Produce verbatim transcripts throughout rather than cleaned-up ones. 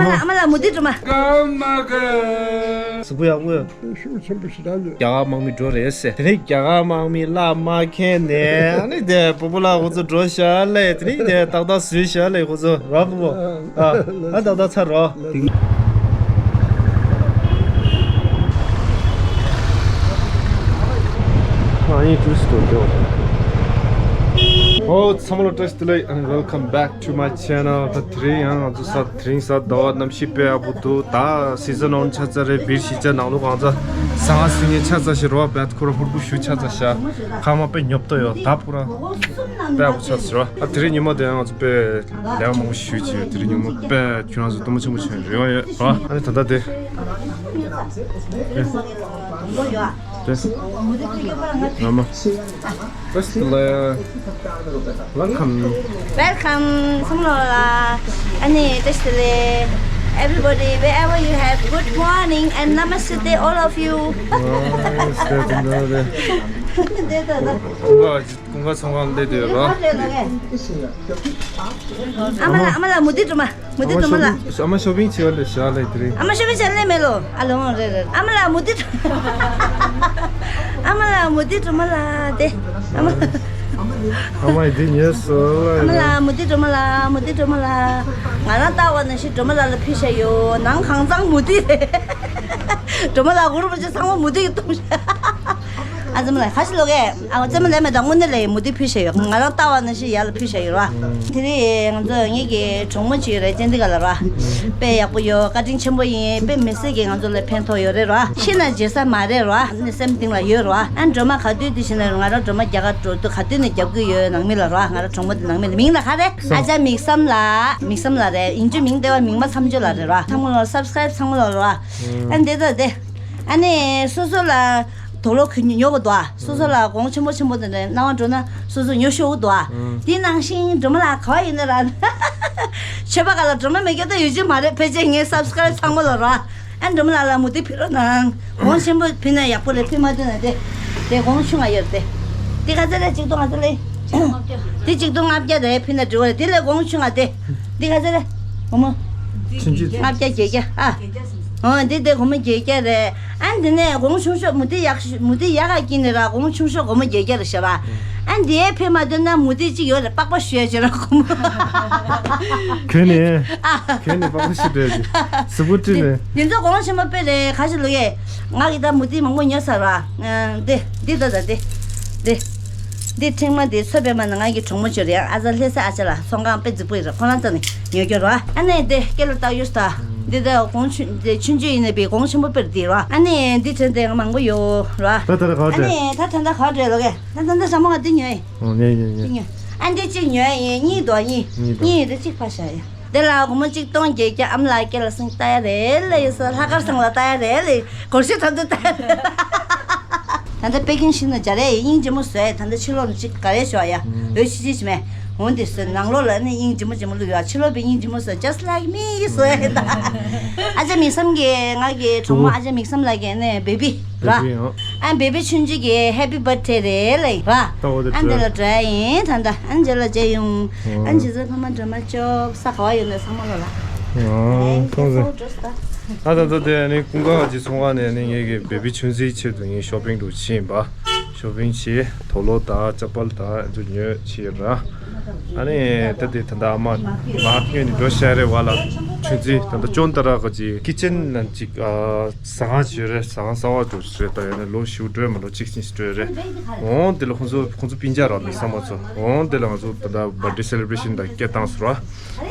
ཨ་མ་ལགས་མུ་ཏིག་སྒྲོལ་མ། གཟུགས་པོ་ཡག་པོ་ཡོད། ཤུགས་ཆེན་པོ་ཞེ་དྲག་ཡོད། རྒྱ་གར་དམག་མི་འགྲོ་རེད་ཟེར། དེ་ནས་རྒྱ་གར་དམག་མི་བརླག་མ་མཁན་ནས་ཨ་ནི་དེ་སྤོ་བོ་ལགས་ཁོ་ཚོ་འགྲོ་ཤག་ལས། དེ་ནས་དེ་ཏག་ཏག་བཟོས་ཤག་ལས་ཁོ་ཚོ་ར་སྤོ་བོ། ཨ་ཨ་ཏག་ཏག་ཚར་རོ། ཨ་ཡིན་ཊུ་རི་སི་ཊི་འགྲོ། ཨོ་ཚང་མ་ལ་བཀྲ་ཤིས་བདེ་ལེགས། And welcome back to my channel. ད་དེ་རིང་ཡང་ང་ཚོ་ས་དེ་རིང་གཟའ་ཟླ་བ་གནམ་གཤིས་དཔེ་ཡག་པོ་འདུག་ད་སི་ཛན་ཨོན་ཆགས་ཚར་རེད། བིར་གཞིས་ཆགས་ནང་ལོགས་གང་ཚ་ཟ་ང་སི་ངའི་ཆགས་ཚར་ཞིག་རོ། བད་ཁོ་ར་ཧུར་པོ་ཞུ་ཆགས་ཚར་ཤག་ཁ་མ་དཔེ་ཉོབ་ཏོ་ཡོད། ད་ཕུ་ར་དཔེ་ཡག་པོ་ཆགས་ཚར་རོ། ད་དེ་རིང་ཉི་མ་དེ་ཡང་ང་ཚོ་དཔེ་ལས་ཀ་མང་པོ་ཞུ་ཅིག་ཡོད། དེ་རིང་ཉི་མ་དཔེ་ཁྱོད་རང་ཚོ་སྟོན་མོ་ཆེན་པོ་ཆེན་རེ་བ་ཡོད་རོ། ཨ་ནི་ད་ལྟ་དེ། དེ། ནམ། བཀྲ་ཤིས་བདེ་ལེགས། Welcome. Welcome. སམ་ལོ་ལ། ཨ་ནི་བཀྲ་ཤིས་བདེ་ལེགས། Everybody, wherever you have, good morning and namaste, all of you. ཨ་ནི་བཀྲ་ཤིས་བདེ་ལེགས། དེ་ད་ད། ཀུན་དགའ་ཚོང་ཁང་སླེབས་དུས་རོ། ཨ་མ་ལགས་ཨ་མ་ལགས་མུ་ཏིག་སྒྲོལ་མ། མུ་ཏིག་སྒྲོལ་མ་ལགས། ཨ་མ་ཤོ་པིང་བྱེད་པ་ལས་བཞག་ལས་དེ་རིང་། ཨ་མ་ཤོ་པིང་བྱེད་ལས་མེད་ལོ། ཨ་ལོང་རེད་རེད། ཨ་མ་ལགས་མུ་ཏིག་སྒྲོལ་མ། ཨ་མ་ལགས་མུ་ཏིག་སྒྲོལ་མ་ལགས་དེ། ཨ་མ། ཨ་མ་ཡི་དེ་ཉེས་སོ་ལ། ཨ་མ་ལགས་མུ་ཏིག་སྒྲོལ་མ་ལགས། མུ་ཏིག་སྒྲོལ་མ་ལགས། ང་རང་ལྟ་བ་ནང་བཞིན་སྒྲོལ་མ་ལགས་ལ་ཕུལ་བཞག་ཡོད། ནང་གང་ཚང་མུ་ཏིག་རེད། སྒྲོལ་མ་ལགས་གུ་རུ་པ་ཅན་ཚང་མ་མུ་ཏིག་གིས་བཏུམས་བཞག་ཨ་ཙེ་མ་ལགས་ཁ་ཤས་ལོག་གས། ཨ་ཙེ་མ་ལགས་མེད་ད་དངོས་གནས་ལས་མུ་ཏིག་ཕུལ་བཞག་ཡོད། ང་རང་ལྟ་བ་ནང་བཞིན་ཡར་ལ་ཕུལ་བཞག་ཡོད་ར། དེ་རིང་ང་ཚོ་ངེད་ཀྱི་གྲོགས་མོ་ཅིག་ཡོད་རེད། ཅན་ཏི་ག་ལ་ར། དཔེ་ཡག་པོ་ཡོད། བཀའ་དྲིན་ཆེན་པོ་ཡིན། དཔེ་མི་སྲིད་ཀྱི་ང་ཚོ་ལ་ཕན་ཐོགས་ཡོད་རེད་ར། ཤི་ན་བརྗེད་ས་མ་རེད་ར། ཨ་ནི་སེམས་གཏིང་ལ་ཡོད་ར། ཨ་ནི་སྒྲོལ་མ་ག་དུས་དེ་བཞིན་ལ་ང་རང་སྒྲོལ་མ་རྒྱ་གར་འགྲོ་དུས་ག་དུས་ནས་རྒྱབ་ཀྱི་ཡོད། ནང་མི་ལ་ར། ང་རང་གྲོགས་མོ་དེ་ནང་མི་ལ། མིང་ལ་ག་རེ། ཨ་ཅག་མིག་བསམ་ལགས། མིག་བསམ་ལགས་རེད། ཡིན་རྒྱུ་མིང་དེ་བ་མིང་མ་མཚམས་གཅོད་ལགས་རེད་ར། ཚང་མ་ལ་སབ་སི་ཀ་རེབ་ཚང་མ་ལ་ར། ཨ་འདི་ད་དེ། ཨ་ནི་སོ་སོ་ལ་དོ་ལོ་ཁུ་ཉོ་གི་འདུག་ཨ། སོ་སོ་ལ་གོང་ཆེན་པོ་ཆེན་པོ་དེ་འདྲ་སྣང་བ་འགྲོ་ན་སོ་སོ་ཉོ་ཤོག་གི་འདུག་ཨ། དེ་ནང་བཞིན་སྒྲོལ་མ་ལགས་ག་བ་ཡིན་ན་ར། ཆོས་པ་ག་ལ་སྒྲོལ་མ་མེད་རྒྱུ་ད་ཡོད་རྒྱུ་མ་རེད། ཕལ་ཆེར་ངའི་སབ་སི་ཀ་རེབ་ཚང་མ་ལ་ར། ཨ་སྒྲོལ་མ་ལགས་ལ་མུ་ཏིག་ཕུལ་རོགས་གནང་། གོང་ཆེན་པོ་ཕུལ་ན་ཡག་པོ་རེད། ཕུལ་མ་ཐུབ་ན་དེ། དེ་གོང་ཆུང་ང་ཡོད་དེ། དེ་ག་ཚོད་རེད། གཅིག་སྟོང་ང་ཚོད་ལས། དེ་གཅིག་སྟོང་ལྔ་བརྒྱ་རེད། ཕུལ་ན་འགྲིག་པ་རེད། དེ་ལས་གོང་ཆུང་ང་དེ། འདི་ག་ཚོད་རེད། བུ་མོ། ཆུང་ཆུང་། ལྔ་བརྒྱ་བརྒྱད་བརྒྱ་ཨ། འོ་འདི་དེ་སྒོར་མོ་བརྒྱད་བརྒྱ་རེད། ཨ་འདི་ནས་སྒོར་མོ་ཆུང་ཤོས་མུ་ཏིག་ཡག་ཤོས་མུ་ཏིག་ཡག་ག་སྐྱིད་ནི་ར་སྒོར་མོ་ཆུང་ཤོས་སྒོར་མོ་བརྒྱད་བརྒྱ་རེད་ཤག་ར། ཨ་འདི་ཡས་ཕུལ་མ་ཐུབ་ན་མུ་ཏིག་གཅིག་ཡོད་རེད། པགས་པ་བཤུས་ཡ་བྱེད་ར་སྒོར་མོ། གྱོན་ནས། ཨ། གྱོན་ནས་པགས་པ་བཤུས་འགྲོ་ཡ་གི་གཟུགས་པོ་བཀྲུས་ནས། འདི་ཚོ་སྒོར་མོ་ཆེན་པོ་དཔེ་རེད། ག་ཞིག་ལོ་ཡས། ང་གི་ད་མུ་ཏིག་མང་པོ་ཉོས་ས་ར། ཨ་འདི་འདི་ད་ད་འདི་འདི། འདི་ཕྲེང་བ་འདི་ཚོ་པད་མ་ནི་ང་གི་གྲོགས་མོ་ཅིག་རེད། ཨ་ཙ་ལྷ་ས་ཨ་ཅག་ལགས་ཚོང་ཁང་དཔེ་རྫིག་པོ་ཡོད་རེད། ཁོ་རང་རྩ་ནས་ཉོ་རྒྱུ་རེད། ཨ་ནི་འདི་སྐེ་ལ་བཏགས་ཡོད་ས། འདི་ད་གོང་ཆུང་འདི་ཆུང་ཆུང་ཡིན་ནའི་བི་གོང་ཆེན་པོ་དཔེ་རེད་འདི་རེད། ཨ་ནི་འདི་དྲན་དེ་ང་མང་པོ་ཡོད་རེད། ད་ད་ད་ག་རེད། ཨ་ནི་ད་ད་ད་ག་རེད་ལོ་གས། ད་ད་ད་ཞྭ་མོ་ང་འདི་ཉོས་ཡིན། ཨོ་ཉོས་ཉོས་ཉོས། འདི་ཉོས། ཨ་འདི་གཅིག་ཉོས་ཡིན། གཉིས་འདུག་གཉིས། གཉིས་འདུག་གཉིས་ཡིན་དུས་གཅིག་ཕར་བཞག་ཡ། དེ་ལ་སྒོར་མོ་གཅིག་སྟོང་བརྒྱད་བརྒྱ། ཨ་མ་ལགས་སྐེ་ལ་སེང་ལྟ་ཡ་རེད་ལབ་ཡོད་ས། ལྷག་དཀར་ཚང་ལ་ལྟ་ཡ་རེད་ལབ། སྒོར་གཞས་འཁྲབ་དུས་ལྟ་ཡ་རེད། ད་ལྟ་པེ་ཀིང་ཤིག་ན་སྦྱར་ཡ་ཡིན། དབྱིངས་ཇེ་མོ་བཟོས། ད་ལྟ་ཕྱི་ལོགས་ནས་གཅིག་ག་རེ་ཞོག་ཡ། འོ་ཆི་ཆི་ཆི་མེད། འོ་འདི་བཟོས། ནང་ལོགས་ལ་ནི་དབྱིངས་ཇེ་མོ་ཇེ་མོ་བླུགས་ཡོད། ཕྱི་ལོགས་པའི་དབྱིངས་ཇེ་མོ་བཟོས། Just like me བཟོས་ཡ་ད། ཨ་ཅག་མིག་བསམ་གྱི་ང་གི་གྲོགས་མོ་ཨ་ཅག་མིག་བསམ་ལགས་ཀྱི་ནི་བེ་བི་ར། བེ་བི་ཡང་། ཨ་བེ་བི་ཆུང་ཆུང་གི་Happy Birthday རེད་ལབ་ར། ད་འོ་དེ་ཨ་འདི་ལ་འགྲོ་ཡ་ཡིན་ད་ད། ཨ་འཇེ་ལ་འཇེ་ཡོང་། ཨ་འཇེ་ཚོ་ཕ་མ་འགྲོ་མ་ཅོག་ས་ག་བ་ཡོད་ནས་ཚང་མ་ལོ་ལ། ཨ་ཁོང་ཚོ། ཨ་ད་ད་དེ་ནི་ཀུན་དགའ་གི་ཚོང་ཁང་ནས་ནི་ངེད་ཀྱི་བེ་བི་ཆུང་ཆུང་ཆེད་དུ་ངས་ཤོ་པིང་འགྲོ་ཕྱིན་པ། ཤོ་པིང་བྱས། དུག་ལོག་དང་ཅ་པལ་དང་ཨ་ཚོ་ཉོས་ཕྱིན་ར། ཨ་ནི་ད་དེ་ད་ད་ཨ་མ་མར་སྔོན་ནས་འགྲོ་ཤ་རེ་བ་ལ་ཆུ་འཛིན་ད་ད་ཅོན་ཏ་ར་ག་ཅི་ཀི་ཅན་ནང་ཅིག་ཨ་ཟ་ཁང་ཅིག་ཡོད་རེད། ཟ་ཁང་གསར་བ་འགྲོ་རེད། ད་ཡོད་ན་ལོ་བཞི་བཅུ་འགྲོ་མ་འགྲོ་གཅིག་ཅིག་འགྲོ་རེད། འོང་དེ་ལ་ཁོང་ཚོ་ཁོང་ཚོ་སྤུན་ཀྱག་ར་མི་ཚང་མ་ཚོ་འོང་དེ་ལ་ང་ཚོ་ད་ད་བར་ཌེ་སེ་ལེ་བྷ་རེ་ཤན་ད་སྐད་བཏང་སོང་ར།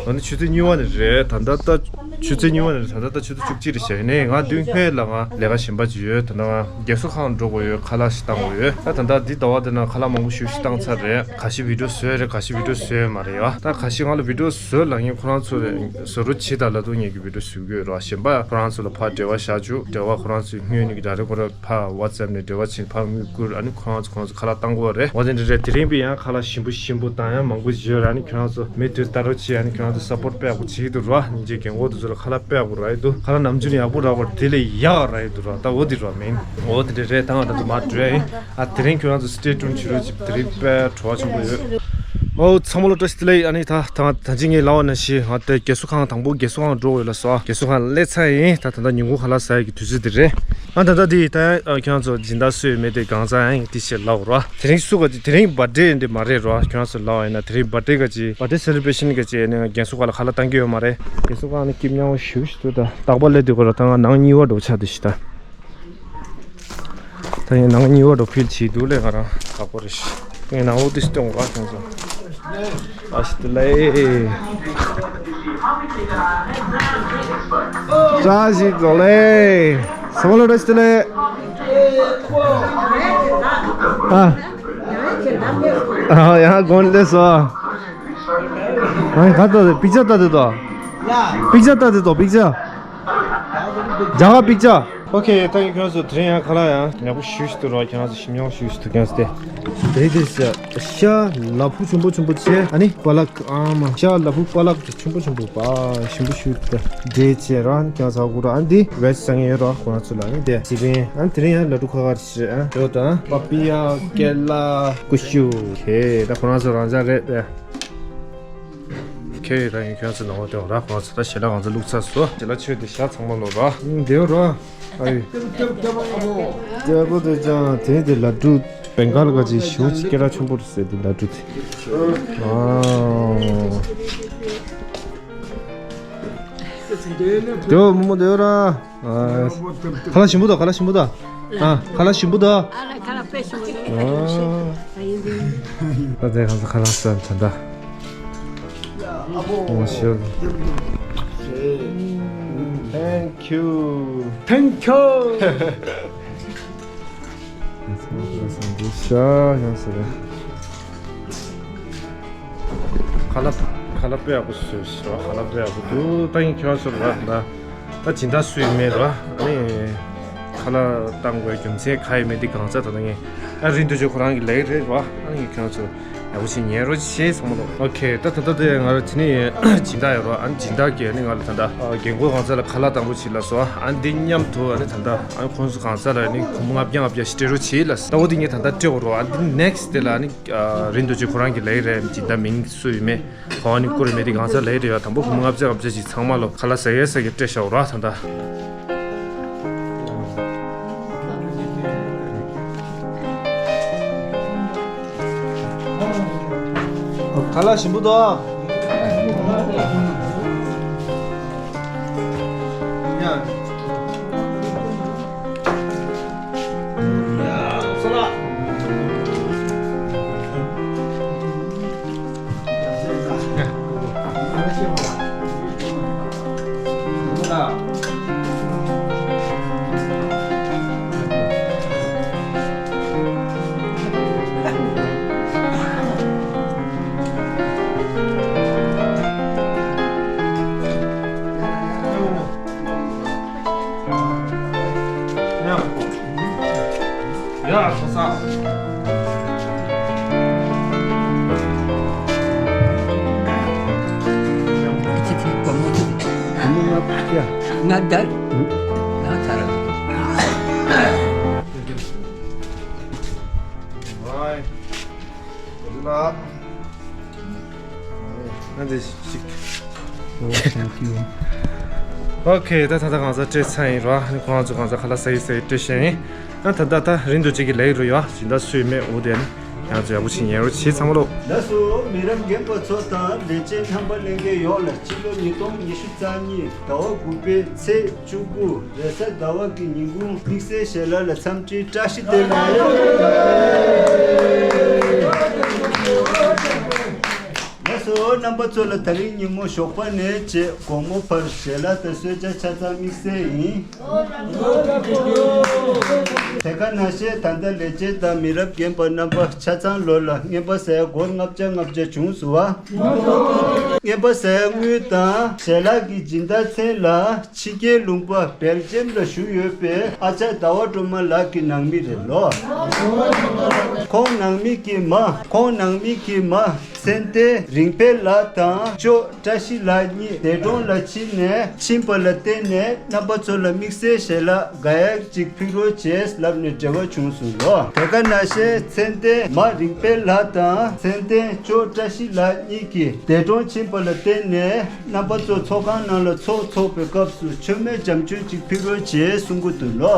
ཨ་ནི་ཆུ་ཚོད་གཉིས་པ་ནས་རེད། ད་ལྟ་ད་ཆུ་ཚོད་གཉིས་པ་ནས་རེད། ད་ལྟ་ད་ཆུ་ཚོད་བཅུ་གཅིག་རེད་ཤག་ཡིན་ནའི་ང་དུས་སྔོན་ལ་ང་ལས་ཀ་གཞན་པ་ཅིག་ཡོད། ད་ལྟ་ང་རྒས་གསོ་ཁང་འགྲོ་དགོས་ཡོད། ཁ་ལག་ཞིག་བཏང་དགོས་ཡོད། ད་ད་ལྟ་འདི་ཟླ་བ་འདི་ནང་ཁ་ལག་མང་པོ་ཞེ་པོ་ཞིག་བཏང་ཚར་རེད། ག་ཤེད་བི་ཌིའོ་བཟོས་རེད། ག་ཤེད་བི་ཌིའོ་བཟོས་མ་རེད་ཡ། ད་ག་ཤེད་ང་ལ་བི་ཌིའོ་བཟོས་ལབ་མཁན་ཁོ་རང་ཚོ་རེད། བཟོ་རོགས་བྱེད་ད་ལབ་དུས་ངས་ཀྱི་བི་ཌིའོ་བཟོ་གི་ཡོད་རེད། གཞན་པ་ཁོ་རང་ཚོ་ལ་ཕར་འབྲེལ་བ་བཞག་བཅུག་འབྲེལ་བ་ཁོ་རང་ཚོའི་སྔོན་ནས་ཀྱི་ད་རེས་ཁོ་རང་ཕར་ཝ་ཊི་སེབ་ནས་འབྲེལ་བ་བྱས་ཕར་དངུལ་བསྐུར། ཨ་ནི་ཁོ་རང་ཚོ་ཁོ་རང་ཚོ་ཁ་ལག་བཏང་དགོས་པ་རེད། འོ་དེ་འདྲ་རེད། དེ་རིང་པའི་ཡང་ཁ་ལག་ཞིམ་པོ་ཞིམ་པོ་དང་ཡང་མང་པོ་ཞིག་ཡོད་ར། ཨ་ནི་ཁྱོད་རང་ཚོ་མེ་དུས་ལྟ་རོགས་བྱེད། ཨ་ནི་ཁྱོད་རང་ཚོ་སབ་པོར་དཔེ་ཡག་པོ་བྱེད་ཀྱི་འདུག་ར། སྙིང་རྗེ་རྒན་གོག་དེ་ཚོ་ལ་ཁ་ལག་དཔེ་ཡག་པོ་རག་ཡོད་འདུག་ཁ་ལག་ནམ་རྒྱུན་ཡག་པོ་རག་པར་དེ་ལས་ཡག་རག་ཡོད་འདུག་ར། ད་འོ་དེ་འདྲ་རེད། ད་ང་ཚོ་མར་འགྲོ་ཡ་ཡིན། ཨ་དེ་རིང་ཁྱོད་རང་ཚོ་སི་ཊེ་ཊུན་བྱེད་རོགས་བྱེད། དེ་རིང་དཔེ་བྲོ་བ་ཆེན་པོ་ཡོད། ཨོ་ཚང་མ་ལ་བཀྲ་ཤིས་བདེ་ལེགས། ཨ་ནི་ད་ད་ད་ཅི་ངས་ལབ་པ་ནང་བཞིན་ང་དེ་རྒས་གསོ་ཁང་དང་པོ་རྒས་གསོ་ཁང་འགྲོ་དགོས་ལབ་སོང་། རྒས་གསོ་ཁང་སླེབས་ཚར་ཡིན། ད་ད་ད་ཉིན་གུང་ཁ་ལག་ཟ་ཡག་གི་དུས་ཚོད་དེ་རེད། ཨ་ད་ད་དེ་ད་ཨ་ཁྱེད་རང་ཚོ་སྦྱིན་བདག་སུ་ཡོད་མེད་དེ་གང་ཚང་ཡང་དེ་ཕྱིར་ལབ་རོགས། དེ་རིང་སུ་ག་ཅི་དེ་རིང་བར་ཌེ་འདི་མ་རེད་རོགས། ཁྱེད་རང་ཚོ་ལབ་པ་ཡིན་ན་དེ་རིང་བར་ཌེ་ག་ཅི་བར་ཌེ་སེ་ལེ་བྷ་རེ་ཤན་ག་ཅི་ནས་རྒས་གསོ་ཁང་ལ་ཁ་ལག་བཏང་གི་ཡོད་མ་རེད། རྒས་གསོ་ཁང་ནི་སྐྱིད་ཉམས་པོ་ཞེ་པོ་ཞིག་འདུག་ད་རྟག་པར་སླེབས་དུས་ཁོ་རང་ད་ང་ནང་གཉིས་པ་འགྲོ་ཆགས་དུས་ཤིག་ད། ད་ཡིན་ནང་གཉིས་པ་འགྲོ་ཕིལ་བྱེད་འདུག་ལས་ང་རང་དགའ་པོ་རེད་ཤག་ངས་ནང་ལོགས་ཏིས་སྟོན་གོ་ཁྱོད་ཚོ། བཀྲ་ཤིས་བདེ་ལེགས། བཀྲ་ཤིས་བདེ་ལེགས། ཚང་མ་ལ་བཀྲ་ཤིས་བདེ་ལེགས། ཨ། ཨ་ཡང་དགོངས་ལས་སོ། ཨ་ག་ལྟ་དེ་པིག་ཅར་ལྟ་དེ་དོ། པིག་ཅར་ལྟ་དེ་དོ་པིག་ཅར། རྒྱ་གར་པིག་ཅར། ཨོ་ཁེ། ད་ཡིན་ཁྱོད་ཚོ་དེ་རིང་ཡང་ཁ་ལག་ཡང་ཡག་པོ་ཞེ་པོ་ཞིག་འདུག་ར། ཁྱེད་རང་ཚོ་ཞིམ་ཉམས་ཞེ་པོ་ཞིག་འདུག་ཁྱེད་ཚོ་དེ། དེ་དེ་ཤ་ལ་ཕུག་ཆུང་པོ་ཆུང་པོ་བྱས། ཨ་ནི་པ་ལག་ཨ་མ་ཤ་ལ་ཕུག་པ་ལག་དེ་ཆུང་པོ་ཆུང་པོ་པ་ཞིམ་པོ་ཞེ་པོ་འདུག་འདྲེས་བྱས་ར་ཁྱེད་ཚོ་གུ་ར། ཨ་ནི་དེ་བེ་ཇི་ཟ་མཁན་ཡོད་ར་ཁོ་རང་ཚོ་ལ། ཨ་ནི་དེ་སི་པན། ཨ་ནི་དེ་རིང་ཡང་ལ་ཕུག་ཁ་ཁར་བྱས། ཨ་ཡོད་ད་པ་པི་ཡ་ཀེ་ལ་ཀུ་ཤུ། ཁེ་ད་ཁོ་རང་ཚོ་རང་ཅག་རེད་དེ། ཁེ་ད་ཡིན་ཁྱོད་ཚོ་ནང་བ་དེ་འོ་ར་ཁོ་རང་ཚོ་ད་ཞལ་ལག་གང་ཚ་བླུགས་ཚར་སོང་། ཞལ་ལག་མཆོད་དེ་ཞག་ཚང་མ་ལོ་ར། ཨིན་དེ་འོ་ར། ཨ་ཡི། ལྟ་བུ་དེ་ཅང་དེ་དེ་ལ་ཌུ་བེང་ག་ལི་ག་ཅིག་ཞུ་ཅིག་སྐད་གྲགས་ཆེན་པོ་རེད་ཟེར་དེ་ལ་ཌུ་དེ། ཨ། དེ་འོ་མོ་མོ་དེ་འོ་ར། ཨ། ཁ་ལག་ཞིམ་པོ་དང་ཁ་ལག་ཞིམ་པོ་དང་། ཨ། ཁ་ལག་ཞིམ་པོ་དང་། ཨ་ལ་ཁ་ལག་དཔེ་ཞིམ་པོ་འདུག་ཨ། ད་དེ་ཁ་ལག་ཁ་ལག་ཟ་ད་ད། ཨོ་ཤི། Thank you. Thank you. འདི་ཤ་ཡང་ཟེར། ཁ་ལག་ཁ་ལག་དཔེ་ཡག་པོ་བཟོས་ཤག་ཁ་ལག་དཔེ་ཡག་པོ་འདུག་ད་ཡིན་ཁྱོད་ཚོ་ལ་ད་ད་སྦྱིན་བདག་སུ་ཡིན་མེད་ར། ཨ་ནི་ཁ་ལག་བཏང་དགོས་རྒྱུ་མཚན་ག་ཡིན་མེད་འདི་གང་ཚ་ད་ད་ངས་ཨ་རིན་དུ་ཆོས་ཁོ་རང་གི་ལས་རེད་ར། ཨ་ནི་ཁྱོད་ཚོ་ཡག་པོ་ཞིག་ཉན་རོགས་བྱེད་ཚང་མ་ལོ། ཨོ་ཁེ། ད་ད་ད་དེ་ང་ར་དེ་ནི་སྦྱིན་བདག་ཡོད་ར། ཨ་ནི་སྦྱིན་བདག་གིས་ཨ་ནི་ང་ལ་ད་ད་རྒན་གོག་གང་ཚ་ལ་ཁ་ལག་བཏང་རོགས་བྱེད་ལ་སོ། ཨ་ནི་འདི་མཉམ་དུ་ཨ་ནི་ད་ད་ཨ་ནི་ཁོང་ཚོ་གང་ཚ་ལ་ཨ་ནི་སྒོར་མོ་ལྔ་བརྒྱ་ལྔ་བརྒྱ་ཞིག་སྤྲད་རོགས་བྱེད་ལ་སོ། ད་འོ་དེ་ངས་ད་ད་སྤྲད་དགོས་རོགས། ཨ་ནི་འདི་ནེག་སི་དེ་ལ་ཨ་ནི། རིན་དུ་ཆེ་ཁོ་རང་གི་ལས་རེད། སྦྱིན་བདག་མིང་སུ་ཡིན་མེད་ཁོ་ཨ་ནི་བསྐུར་མེད་དེ་གང་ཚ་ལས་རེད་ཡ། དང་པོ་སྒོར་མོ་ལྔ་བརྒྱ་ལྔ་བརྒྱ་ཞིག་ཚང་མ་ལོ་ཁ་ལག་ཟ་ཡས་ཟ་གི་སྤྲད་བཞག་ར་ད་ད། ཁ་ལག་ཞིམ་པོ་འདུག་ཡ། ཡ། ཡ། ཚོགས་བསགས། ཁྱི་ཁྱི་སྒོར་མོ་ཁྱི། སྒོར་མོ་ལྔ་བརྒྱ། ལྔ་བརྒྱ། ལྔ་ཚར། ཝའི། ཨ་འདི་ཞིག Oh, thank you. ཨོ་ཁེ། ད་ད་ད་གང་ཟག་སྤྲད་ཚར་ཡིན་ར། ཁོང་ཚོ་གང་ཟག་ཁ་ལག་ཟ་ཡི་ཟ་ཡི་སྤྲད་ཤེས་ཡིན། ཨ་ད་ད་ད་རིན་དུ་ཆེ་གི་ལས་རུ་ཡོད། སྦྱིན་བདག་སུ་ཡིན་མེད་འོ་དེ་ནི་ཡང་ཚོ་ཡག་པོ་ཞིག་ཉན་རོགས་བྱེད་ཚང་མ་ལོ། ལགས་སོ། མི་རབས་རྒན་པ་ཚོ་དང་ལས་བྱེད་རྣམ་པ་ལྷན་རྒྱས་ཡོངས་ལ་སྤྱི་ལོ་ཉིས་སྟོང་ཉི་ཤུ་རྩ་གཉིས་ཟླ་བ་དགུ་པའི་ཚེས་བཅུ་དགུ་རེས་གཟའ་ཟླ་བ་གི་ཉིན་གུང་དམིགས་བསལ་ཞལ་ལག་ལ་འཚམས་འདྲི་བཀྲ་ཤིས་བདེ་ལེགས། ལགས་སོ། རྣམ་པ་ཚོ་ལ་ད་རིང་ཉིན་མོ་ཞོགས་པ་ནས་བྱས་དགོང་མོ་བར་ཞལ་ལག་དང་གསོལ་ཇ་ཆ་ཚང་དམིགས་བསལ་ཡིན། དེ་ག་ནང་བཞིན་ད་ལྟ་ལས་བྱེད་དང་མི་རབས་རྒན་པ་རྣམ་པ་ཆ་ཚང་ལོ་ལ་རྔན་པ་ཟ་ཡ་སྒོར་ལྔ་བརྒྱ་ལྔ་བརྒྱ་བྱུང་སོང་བ། རྔན་པ་ཟ་ཡ་དངུལ་དང་ཞལ་ལག་གི་སྦྱིན་བདག་མཚན་ལ། ཕྱི་རྒྱལ་ལུང་པ་སྦེལ་ཇམ་ལ་བཞུགས་ཡོད་པའི་ཨ་ཅག་ཟླ་བ་སྒྲོལ་མ་ལགས་ཀྱི་ནང་མི་རེད་ལོ། ཁོང་ནང་མི་གི་མ། ཁོང་ནང་མི་གི་མ། མཚན་ལྡན་རིང་འཕེལ་ལགས་དང་ཅོ་བཀྲ་ཤིས་ལགས་གཉིས་འདས་གྲོངས་ལ་ཕྱིན་ནས་ཕྱིན་པ་ལ་བརྟེན་ནས་རྣམ་པ་ཚོ་ལ་དམིགས་བསལ་ཞལ་ལག་དགའ་ཡག་ཅིག་ཕུལ་རོགས་བྱས་ལབ་ནས་འབྲེལ་བ་བྱུང་སོང་ལོ། དེ་ག་ནང་བཞིན་མཚན་ལྡན་མ་རིང་འཕེལ་ལགས་དང་མཚན་ལྡན་ཅོ་བཀྲ་ཤིས་ལགས་གཉིས་ཀྱིས་འདས་གྲོངས་ཕྱིན་པ་ལ་བརྟེན་ནས་རྣམ་པ་ཚོ་ཚོགས་ཁང་ནང་ལ་ཚོགས་ཚོགས་པའི་སྐབས་སུ་མཆོད་མེ་ལྗམ་ཆུང་ཅིག་ཕུལ་རོགས་བྱས་གསུང་གི་འདུག་ལོ།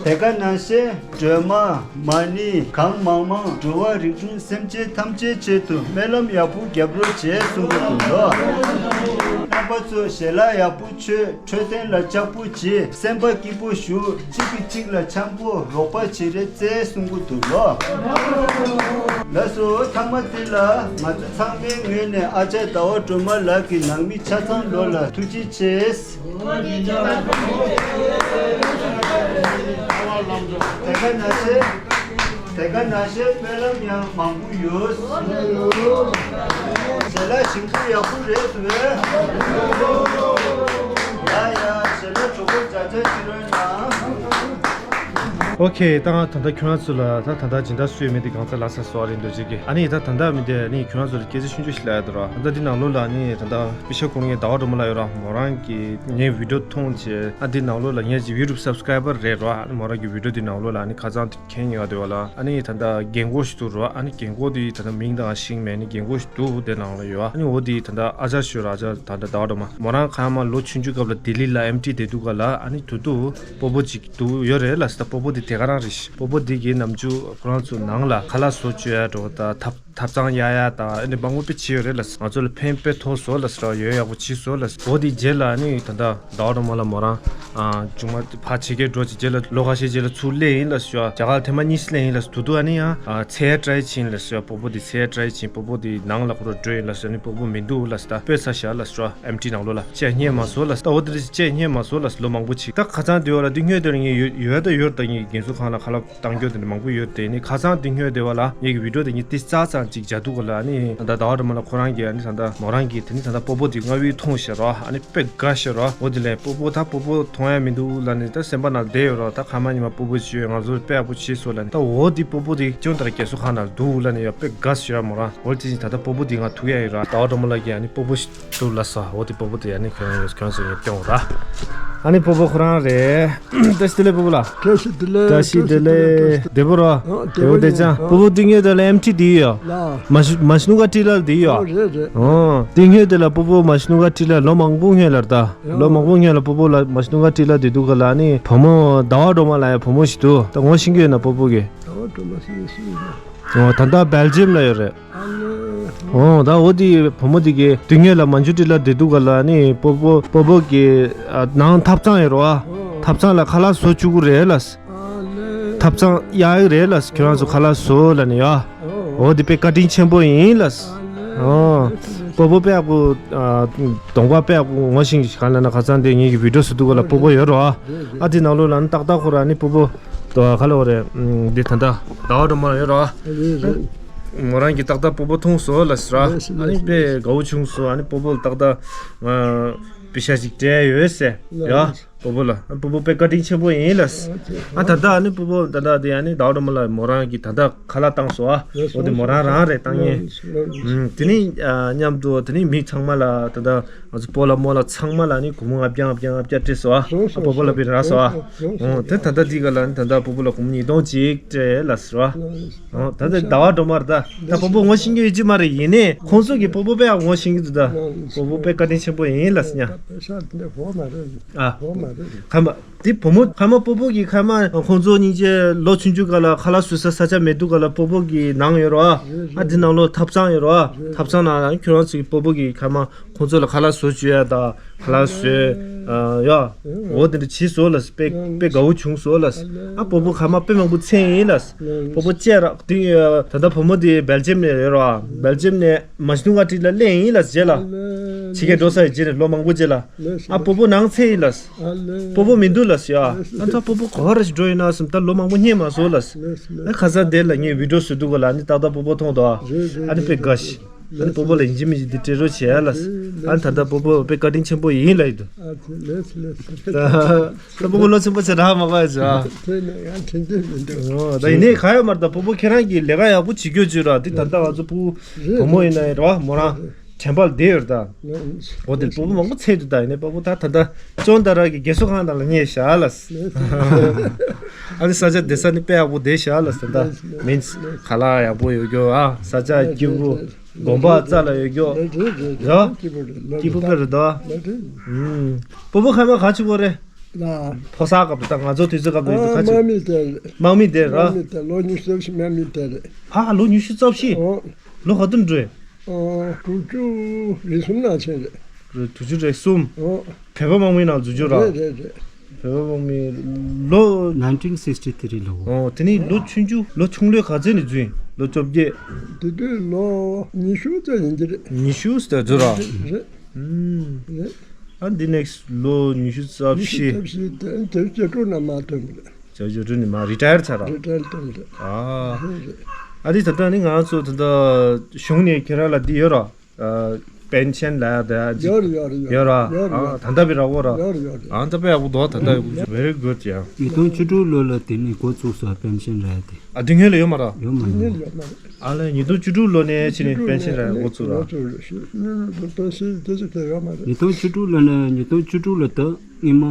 དེ་ག་ནང་བཞིན་སྒྲོལ་མ་མ་ཎི་གང་མང་མང་འགྲོ་བ་རིགས་དྲུག་སེམས་ཅན་ཐམས་ཅད་ཆེད་དུ་སྨོན་ལམ་ཡག་པོ་རྒྱབ་རོགས་བྱས་གསུང་གི་འདུག་ལོ། རྣམ་པ་ཚོ་ཞལ་ལག་ཡག་པོ་མཆོད། འཕྲོད་བསྟེན་ལ་ལྕགས་པོ་བྱེད། སེམས་པ་སྐྱིད་པོ་བཞུགས། གཅིག་གིས་གཅིག་ལ་འཆམ་པོ་རོགས་པ་བྱེད་རེས་བརྩེ་གསུང་གི་འདུག་ལོ། ལགས་སོ། མཐའ་མ་དེ་ལ་ང་ཚོ་ཚང་མའི་ངོས་ནས་ཨ་ཅག་ཟླ་བ་སྒྲོལ་མ་ལགས་ཀྱི་ནང་མི་ཆ་ཚང་ལོ་ལ་ཐུགས་རྗེ་ཆེ། དེ་ག་ནང་བཞིན། དེ་ག་ནང་བཞིན་སྨོན་ལམ་ཡང་མང་པོ་ཡོད། ཞལ་ལག་ཞིམ་པོ་ཡག་པོ་རེད་འདུག་ཡ་ཡ། ཞལ་ལག་གྲོགས་པོ་བྱ་བྱ་ཅི་རོལ་ན། ཨོ་ཁེ། ད་ད་ལྟ་ཁྱོད་རང་ཚོ་ལ་ད་ད་ལྟ་སྦྱིན་བདག་སུ་ཡོད་མེད་དེ་གང་ཚ་ལ་ས་སོ་རེད་འདུག་ཅིག་གི། ཨ་ནི་ད་ད་ལྟ་མི་དེ་ནི་ཁྱོད་རང་ཚོ་ལ་སྐད་ཆ་ཆུང་ཆུང་ཞིག་ལབ་ཡ་འདུག་ར། ད་ལྟ་འདི་ནང་ལོགས་ལ་ནི་ད་ལྟ་པི་ཤ་ཁོང་གི་ཟླ་བ་སྒྲོལ་མ་ལགས་ཡོད་ར། མོ་རང་གི་ངའི་བི་ཌིའོ་མཐོང་བྱས། ཨ་འདི་ནང་ལོགས་ལ་ངའི་ཅིག་ཡུ་ཊུབ་སབ་སི་ཀ་རའི་བར་རེད་ར། ཨ་ནི་མོ་རང་གི་བི་ཌིའོ་འདི་ནང་ལོགས་ལ་ཨ་ནི་ཁ་སང་དེ་མཁན་ཉེ་བ་དེ་བ་ལ་ཨ་ནི་ད་ལྟ་རྒན་གོག་ཞིག་འདུག་ར། ཨ་ནི་རྒན་གོག་དེ་ད་ལྟ་མིང་དང་ཤིང་མེད་ནི་རྒན་གོག་ཞིག་འདུག་དེ་ནང་ལ་ཡོད། ཨ་ནི་འོ་དེ་ད་ལྟ་ཨ་ཅག་ཤོད་ར། ཨ་ཅག་ད་ལྟ་ཟླ་བ་སྒྲོལ་མ། མོ་རང་ཁ་མ་ལོ་ཆུང་ཆུང་སྐབས་ལ་ལྡི་ལི་ལ་ཨེམ་ཊི་བསྡད་དུས་ག་ལ་ཨ་ནི་དུ་དུ་སྤོ་བོ་ཅིག་འདུག་ཡོད་རེད་ལ་ཟེར། ད་སྤོ་བོ་དེ་དེ་ག་རང་རེད་ཤི། སྤོ་བོ་དེ་གི་ནམ་རྒྱུན་ཁོ་རང་ཚོ་ནང་ལ་ཁ་ལག་བཟོ་བཅོས་ཡ་འགྲོ་ད་ཐབ་ཐབ་ཚང་གཡར་ཡ་དང་ཨ་ནི་མང་པོ་དཔེ་བྱས་ཡོད་རེད་ལ། ང་ཚོ་ལ་ཕན་དཔེ་ཐོགས་སོང་ལ་ཟེར་བ། ཡོད་ཡག་པོ་བྱས་སོང་ལ་ཟེར། འོ་དེ་རྗེས་ལ་ཨ་ནི་ད་ལྟ་ཟླ་བ་སྒྲོལ་མ་ལ་མོ་རང་ཨ་མཇུག་མ་ཕར་ཕྱི་རྒྱལ་འགྲོ་ཅིག་རྗེས་ལ་ལོ་ཁ་ཤས་རྗེས་ལ་ཚུར་སླེབས་ཡིན་ལ་ཟེར་བ། རྒྱ་གར་ཐེངས་མ་གཉིས་སླེབས་ཡིན་ལ་ཟེར། དུ་དུ་ཨ་ནི་ཡང་ཨ་ཚེ་ཡ་བཀྲ་ཤིས་ཡིན་ལ་ཟེར་བ། སྤོ་བོ་དེ་ཚེ་ཡ་བཀྲ་ཤིས་ཡིན། སྤོ་བོ་དེ་ནང་ལ་ཁོ་རང་འགྲོ་ཡིན་ལ་ཟེར། ཨ་ནི་སྤོ་བོ་མི་འདུག་ལ་ཟེར། ད་སྤོས་ཚར་བཞག་ལ་ཟེར་བ། ཨེམ་ཊི་ནང་ལོགས་ལ་ཅེས་རྙེད་མ་སོང་ལ་ཟེར། ད་འོ་དེ་རེད་ཅེས་རྙེད་མ་སོང་ལ་ཟེར། ལོ་མང་པོ་ཅིག་ད་ཁ་སང་དེ་བ་ལ་དེ་སྔོན་དེ་ལ་ངས་ཡོད་ཡོད་ད་ངས་རྒན་གསོ་ཁང་ལ་ཁ་ལག་བཏང་རྒྱུ་དེ་འདྲ་མང་པོ་ཡོད་དེ། ནི་ཁ་སང་དེ་སྔོན་དེ་བ་ལ་ངེད་ཀྱི་བི་ཌིའོ་དེ་ཉིད་ཏི་རྩ་ཙང་ཅིག་བྱ་འདུག་ག་ལ། ནི་ད་ཟླ་བ་སྒྲོལ་མ་ལ་ཁོ་རང་གིས་ནི་ད་ལྟ་མོ་རང་གིས་དེ་ནི་ད་ལྟ་སྤོ་བོ་དེ་མངའ་དབུལ་ཐོངས་ཤག་ར། ཨ་ནི་དཔེ་དགའ་ཤག་ར། འོ་དེ་ལས་སྤོ་བོ་ད་སྤོ་བོ་མཐོང་ཡ་མི་འདུག་ལ་ནི་ད་སེམས་པ་ནང་བསྡད་ཡོད་ར། ད་ཁ་མ་ཉི་མ་སྤོ་བོ་བྱོས་ང་ཚོ་དཔེ་ཡག་པོ་བྱས་སོང་ལ་ནི། ད་འོ་དེ་སྤོ་བོ་དེ་ཅུང་ལྟར་རྒས་གསོ་ཁང་ནང་འདུག་ལ་ནི་ཡ་དཔེ་དགའ་ཤག་ར། མོ་རང་འོ་དེ་ད་ལྟ་སྤོ་བོ་དེ་ང་ཐུག་ཡ་ཡོད་ར། ཟླ་བ་སྒྲོལ་མ་ལ་གིས་ཨ་ནི་སྤོ་བོ་ཞིག་འདུག་ལ་ས། འོ་དེ་སྤོ་བོ་དེ་ཨ་ནི་ཁྱོད་རང་ཁྱོད་ཚོ་ངས་སྐྱོང་ར། ཨ་ནི་སྤོ་བོ་ཁོ་རང་རེད། བཀྲ་ཤིས་བདེ་ལེགས་སྤོ་བོ་ལགས། བཀྲ་ཤིས་བདེ་ལེགས། བཀྲ་ཤིས་བདེ་ལེགས། བདེ་པོ་ར། ཨ་བདེ་པོ་བདེ་ཅང་། སྤོ་བོ་དེ་སྔོན་དེ་ལ་ཨེམ་ཊི་བསྡད་ཡོད། ལ། མ་ཤི་མ་ཤི་ནུ་ཀ་ཊི་ལ་བསྡད་ཡོད། ཨ་རེད་རེད། ཨོ། དེ་སྔོན་དེ་ལ་སྤོ་བོ་མ་ཤི་ནུ་ཀ་ཊི་ལ་ལོ་མང་པོ་སྔོན་ལ་རེད་ད། ལོ་མང་པོ་སྔོན་ལ་སྤོ་བོ་ལ་མ་ཤི་ནུ་ཀ་ཊི་ལ་བསྡད་དུས་ག་ལ་ནི་བུ་མོ་ཟླ་བ་སྒྲོལ་མ་ལ་ཡ་བུ་མོ་ཞིག་འདུག་ད་ངོ་ཤེས་ཀྱི་ཡོད་ན་སྤོ་བོ་གིས། ཟླ་བ་སྒྲོལ་མ་ཤེས་ཤེས་ཡོད། ཨོ་ད་ལྟ་སྦེལ་ཇམ་ལ་ཡོད་རེད། ཨོ་ད་འོ་དེ་བུ་མོ་དེ་གིས་དེ་སྔོན་ལ་མ་ཤི་ནུ་ཀ་ཊི་ལ་བསྡད་དུས་ག་ལ་ནི་སྤོ་བོ་སྤོ་བོ་གི་ཨ་ནང་ཐབ་ཚང་ཡོད་རེད་བ། ཐབ་ཚང་ལ་ཁ་ལག་བཟོ་བཅུག་གི་རེད་ལ། ཐབ་ཚང་གཡར་གི་རེད་ལ། ཁྱོད་རང་ཚོ་ཁ་ལག་བཟོ་ལ་ནི་ཡ། འོ་དེ་དཔེ་བཀའ་དྲིན་ཆེན་པོ་ཡིན་ལ། ཨོ། སྤོ་བོ་དཔེ་ཡག་པོ་ཨ་གདོང་པ་དཔེ་ཡག་པོ་ངོ་ཤེས་ཀྱི་གང་ལ་ན་ཁ་སང་དེ་ངེད་ཀྱི་བི་ཌིའོ་བཟོ་དུས་ག་ལ་སྤོ་བོ་ཡོད་རེད་བ། ཨ་དེ་ནང་ལོགས་ལ་ནི་ཏག་ཏག་ཁོ་ར་ནི་སྤོ་བོ་དོ་ག་ལ་འོ་རེད། འདི་ད་ལྟ་ཟླ་བ་སྒྲོལ་མ་ཡོད་རེད་བ། རེད་རེད། མོ་རང་གིས་ཏག་ཏག་སྤོ་བོ་མཐོང་སོང་ལ་ཟེར། ཨ་ནི་དཔེ་དགའ་བོ་བྱུང་སོང་། ཨ་ནི་སྤོ་བོ་ལ་ཏག་ཏག་ང་པེ་ཤ་ཅིག་སྤྲད་ཡོད་ཟེར་ཡ། སྤོ་བོ་ལ་ཨ་སྤོ་བོ་དཔེ་བཀའ་དྲིན་ཆེན་པོ་ཡིན་ལ་ཟེར། ཨ་ད་ལྟ་ཨ་ནི་སྤོ་བོ་ད་ལྟ་དེ་ཨ་ནི་ཟླ་བ་སྒྲོལ་མ་ལ་མོ་རང་གིས་ད་ལྟ་ཁ་ལག་བཏང་སོང་། ཨ་འོ་དེ་མོ་རང་རང་རེད་བཏང་ངེས། དེ་ནི་མཉམ་དུ་དེ་ནི་མི་ཚང་མ་ལ་ད་ལྟ་ང་ཚོ་སྤོ་ལགས་རྨོ་ལགས་ཚང་མ་ལ་ནི་སྒོར་མོ་ལྔ་བརྒྱ་ལྔ་བརྒྱ་ལྔ་བརྒྱ་སྤྲད་སོང་། ཨ་སྤོ་བོ་ལ་དཔེ་རག་སོང་། ཨ་འོ་དེ་ད་ལྟ་འདི་ག་ལ་ནི་ད་ལྟ་སྤོ་བོ་ལ་སྒོར་མོ་ཉིས་སྟོང་ཅིག་སྤྲད་ལ་ཟེར་བ། ཨོ་ད་ལྟ་ཟླ་བ་སྒྲོལ་མ་རེད་ད། ད་སྤོ་བོ་ངོ་ཤེས་ཀྱི་ཡོད་ཀྱི་མ་རེད། ཡིན་ནའི་ཁོང་ཚོ་གི་སྤོ་བོ་དཔེ་ཡག་ངོ་ཤེས་ཀྱི་འདུག་ད། སྤོ་བོ་དཔེ་བཀའ་དྲིན་ཆེན་པོ་ཡིན་ལ་སྙམ། ཨ་ཁ་མ་དེ་བུ་མོ་ཁ་མ་སྤོ་བོ་གི་ཁ་མ་ཁོང་ཚོ་སྙིང་རྗེ་ལོ་ཆུང་ཆུང་ག་ལ་ཁ་ལག་བཟོ་ས་ས་ཆ་མེད་དུས་ག་ལ་སྤོ་བོ་གི་ནང་ཡོད་རོ། ཨ་འདི་ནང་ལོ་ཐབ་ཚང་ཡོད་རོ། ཐབ་ཚང་ནང་ཁྱོད་རང་ཚོ་གི་སྤོ་བོ་གི་ཁ་མ། ཁོང་ཚོ་ལ་ཁ་ལག་བཟོ་བཅུག་ཡ་དང་ཁ་ལག་བཟོས་ཡ། འོ་དེ་འདྲ་བྱས་སོང་ལ་དཔེ་དཔེ་དགའ་བོ་བྱུང་སོང་ལ། ཨ་སྤོ་བོ་ཁ་མ་དཔེ་མང་པོ་མཚན་ཡིན་ལ། སྤོ་བོ་བཅས་རག་དེ་ད་ལྟ་བུ་མོ་དེ་སྦེལ་ཇམ་ནས་ཡོད་རོ། སྦེལ་ཇམ་ནས་མ་ཤི་ནུ་ཀ་ཊི་ལ་སླེབས་ཡིན་ལ་རྗེས་ལ། ཕྱི་རྒྱལ་འགྲོ་ས་ཡི་རྗེས་ནས་ལོ་མང་པོ་རྗེས་ལ། ཨ་སྤོ་བོ་ནང་ཚེ་ཡིན་ལ། སྤོ་བོ་མི་འདུག་ལ་ཟེར་ཡ། ཨ་ད་སྤོ་བོ་ག་པར་ཞིག་འགྲོ་ཡིན་ན་བསམ་ད་ལོ་མང་པོ་རྙེད་མ་སོང་ལ། ཨ་ཁ་སང་དེ་ལ་ངས་བི་ཌིའོ་བཟོ་དུས་ག་ལ་ཨ་ནི་ཏག་ཏག་སྤོ་བོ་མཐོང་དོ། ཨ་ནི་དཔེ་དགའ་ཤི། ཨ་ནི་སྤོ་བོ་ལ་ཡིན་གཅིག་མིན་གཅིག་འདི་སྤྲད་རོགས་བྱེད་ཨ་ལ། ཨ་ནི་ད་ལྟ་སྤོ་བོ་དཔེ་བཀའ་དྲིན་ཆེན་པོ་ཡིན་ལབ་ཡི་འདུག་ཨ་ཙི་ལགས་སོ་ལགས་སོ། ད་སྤོ་བོ་ལོ་ཆེན་པོ་ཆེ་རག་མ་པ་ཡ་ཟེར་ཨ། ཁྱེད་ནས་ཡང་དྲན་རྒྱུ་མི་འདུག་ཨོ་ད་ཡིན་ནའི་ག་ཡོད་མ་རེད། ད་སྤོ་བོ་ཁྱེད་རང་གིས་ལས་ཀ་ཡག་པོ་བྱེད་རྒྱུ་བྱོས་ར། འདི་ད་ལྟ་ང་ཚོ་སྤོ་བོ་བུ་མོ་ཡིན་ན་ཡང་ར་བ་མོ་རང་དྲན་པ་ལ་བསྡད་ཡོད་རེད་ད། འོ་དེ་སྤོ་བོ་མང་པོ་ཚད་དུ་ད་ཡིན་ནའི་སྤོ་བོ་ད་ད་ལྟ་ཅོན་ཏ་ར་གི་རྒས་གསོ་ཁང་ནང་ལ་ཉལ་ཤག་ལ། ཨ་ནི་ས་ཆ་བསྡད་ས་ནི་དཔེ་ཡག་པོ་བསྡད་ཤག་ལ་ཟེར་ད། མིན་ཁ་ལག་ཡག་པོ་ཡོད་རྒྱུ་ཨ། ས་ཆ་སྐྱིད་པོ། དགོན་པ་རྩ་ལ་ཡོད་རྒྱུ་ཡ། སྐྱིད་པོ་དཔེ་རེད་ད། ཨུམ། སྤོ་བོ་ཁ་མ་ག་ཆུ་བོ་རེད། ཕོ་གསར་སྐབས་དང་ང་ཚོ་དུས་ཚོད་སྐབས་དང་ཡོད་དུས་ཁ་ཆུ། དམག་མི་དེ་རེད། དམག་མི་དེ་ར། དམག་མི་དེ་ལོ་ཉི་ཤུ་རྩ་བཞི་དམག་མི་དེ་རེད། ཧ་ལོ་ཉི་ཤུ་རྩ་བཞི། ཨོ། ལོ་ག་དུས་འགྲོ། ཨོ། དྲུག་ཅུ་རེ་གསུམ་ནང་ཆེན་རེད། རེད་དྲུག་ཅུ་རེ་གསུམ། ཨོ། བོད་པ་དམག་མིའི་ནང་འཛུལ་རྒྱུ་ར། རེད་རེད་རེད། བོད་པ་དམག་མི་ལོ། nineteen sixty three ལོ། ཨོ་དེ་ནི་ལོ་ཆུང་ཆུང་ལོ་ཆུང་ལོས་ག་ཚོད་ནས་འཛུལ་ཡིན་ལོ་བཅོ་བརྒྱད། དེ་དུས་ལོ་ཉི་ཤུ་ཙམ་ཡིན་གྱི་རེད། ཉི་ཤུ་ཙམ་འཛུལ་ར། རེད། ཨུམ། རེད། ཨ་འདི་ནེག་སི་ལོ་ཉི་ཤུ་རྩ་བཞི། ཉི་ཤུ་རྩ་བཞི་དེ་དེ་བཅུ་དྲུག་ནས་མར་ཐོན་པ་རེད། བཅུ་དྲུག་ནས་མར་རི་ཊ་ཡར་ཚར་ར། རི་ཊ་ཡར་བཏང་རེད། ཨ། རེད་རེད། ཨ་འདི་ད་ལྟ་ནི་ང་ཚོ་ད་ལྟ་གཞུང་ནས་ཁྱེད་རང་ལ་འདི་ཡོད་ར། པེན་ཤན་ལ་ཡ་ད་ཡ་ཅིག་ཡོད་རེད་ཡོད་རེད་ཡོད་ར། ཡོད་རེད། ཨ་ད་ལྟ་བི་ར་འོ་ར། ཡོད་རེད་ཡོད་རེད། ཨ་ད་པེ་ཡག་པོ་འདུག་ད་ལྟ་ཡག་པོ་very good ཡ། ཉིས་སྟོང་བཅུ་དྲུག་ལོ་ལ་དེ་ནས་འགོ་བཙུགས་སོ་པེན་ཤན་ར་ཡ་དེ། ཨ་དེ་སྔོན་ལ་ཡོད་མ་ར། ཡོད་མ་དེ་སྔོན་རེད། ལ་ཡོད་མ་རེད། ཨ་ལས་ཉིས་སྟོང་བཅུ་དྲུག་ལོ་ནས་ཕྱིན་ནས་པེན་ཤན་ར་འགོ་བཙུགས་ར། ཉིས་སྟོང་བཅུ་དྲུག་ལོ་ནས་ཉིས་སྟོང་བཅུ་དྲུག་ལོ་ད་སྔོན་མ་